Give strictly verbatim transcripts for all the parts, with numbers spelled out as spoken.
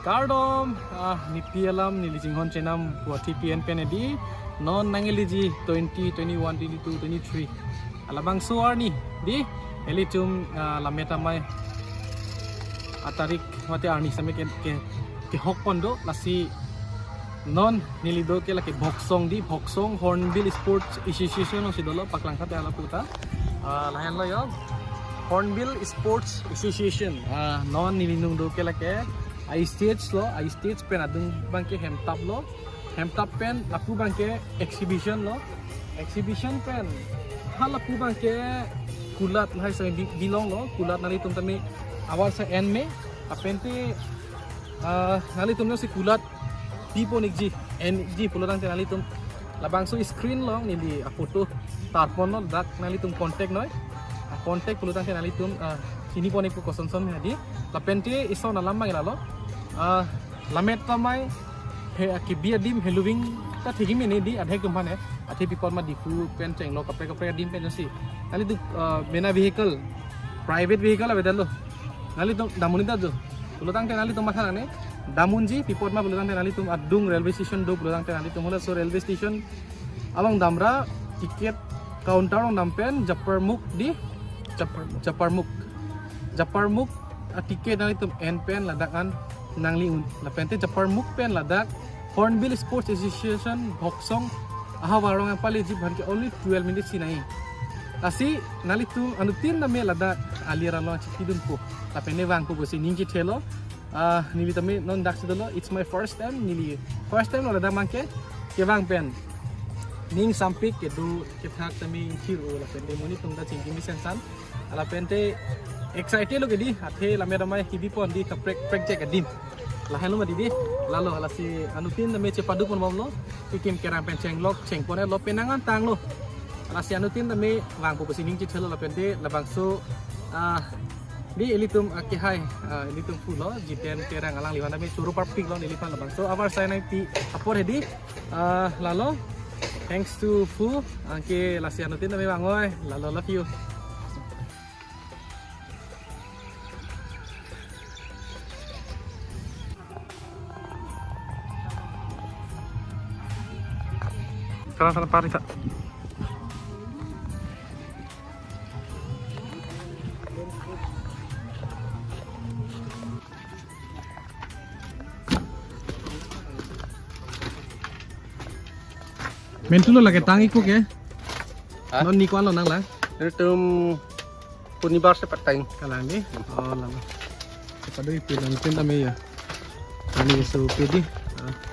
Kardom, ah, nipi alam neli chinghon chenam puati P N pen edi, non nangiliji twenty, twenty-one, twenty-two, twenty-three. Alabangso arni, di, ilitum, ah, Lammet Amei atarik mate arni same ke, ke, kehok pon do, lasi non neli do ke lake Bhoksong di, Bhoksong Hornbill Sports Association alongsi dolo, paklang khat ala puta. Ah, lahenlo yo. Hornbill Sports Association. Ah, non neli nung do ke lake a-stage lo, a-stage pen adung abangke hemtap lo. Hemtap pen lapu abangke exhibition lo. Exhibition pen ha lapu abangke kulat lahai sa bi-, bilong lo. Kulat nanglitum tame avar sa en me. Lapen te, ah, nanglitum jongsi kulat pipo nikji, en ji pulo tangte nanglitum labangso screen along neli a-photo tarpon lo, dak nanglitum contact noi. A-contact pulo tangte nanglitum, ah, chini pon ikpo koson son hadi. Lapen te ison alam abang lalo. Ah, Lammet Amei he, kebi adim heloving ta thegi mene di adhek tum hane. Athe pi apot ma Diphu pen chenglok kaprek kaprek adim pen jongsi nanglitum, ah, bena vehicle, private vehicle avedetlo. Nanglitum damun-ik ta jo. Pulo tangte nanglitum matha nangne. Damunji, pi apot ma pulo tangte nanglitum adung railway station do pulo tangte nanglitum halaso railway station along damra ticket counter along dam pen Japarmukh di, Japar, Japarmukh. Japarmukh a-ticket nanglitum en pen ladak an nangli un. Lapen te Japarmukh pen ladak Hornbill Sports Association Bhoksong ahavar along nangpaleji abangke only twelve minutes si nai. Lasi nanglitum anuttin tame ladak alir along chipidunpo. Lapen ne vangpo pusi ning chethelo. Ah, neli tame non daksi dolo, it's my first time, neli first time lo ladak abangke kevang pen. Ning sampik kedo kethak tame ingthir-o lapen te monit atum ta chingki mesen san. Lapen te excited lo ke di, athe Lammet Amei kebi pon di kaprek prek jek adim. Lahenlo ma di di, lalo lasi anuttin tame chepadu pon bomlo, kekim kerang pen chenglok, chengpon-etlo, penang an tanglo. Lasi anuttin tame vangpo pusi ning chethelo lapen te labangso, ah, di ilitum, ah, kehai, ah, ilitum pulo, Jiten Terang alangli aphan tame choro parpik lo neliphan labangso avar sa nangpi apor hedi, ah, lalo. Thanks to Fu, anke lasi anuttin tame vang oi, lalo love you. Sana, sana, pari, Kak. Mentu lo lake tang-ikpo ke? Ha? Non ni ko-an lo nanglang? Nelitum Punibar si patang. Kalang di? Oh, lama. Chepadu-ikpo, anuttin tame ya. Kami so pedi. Ah.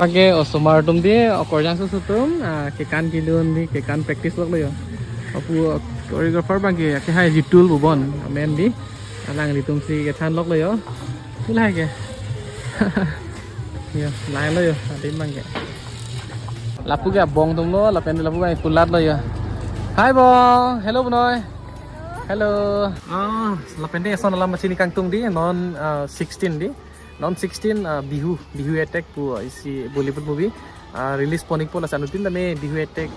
Anke osomar atum di, okorjang susu atum, ah, kekan kelun di, kekan practice loklo yo. Lapu choreographer abangke, kehai Jitul Bubon, amen di. Alanglitum si kethan loklo yo. Tulai ke. Yo, lahenlo yo, adim abangke. Lapu ke abong atum lo, lapen lapu ke kulat lo yo. Hi bong, hello bunoi. Hello. Ah, lapen te eson alam machini kangtung di, non, ah, sixteen di. Non sixteen, ah, Bihu, Bihu Attack pu, ah, isi Bollywood movie, ah, release pon-ikpo, lasi anuttin tame Bihu Attack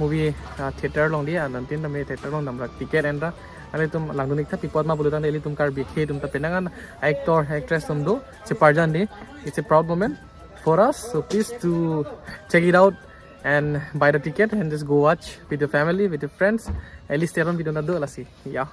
movie, ah, theater along di, ah, anuttin tame theater along damra ticket enra. Nanglitum langdun-ik tha, pi apot ma pulo tangte ilitum Karbi akhei atum ta penang an actor, actress atum do, cheparjan di, it's a proud moment for us. So please to check it out and buy the ticket and just go watch with your family, with your friends. At least teron video na do lasi. Yeah.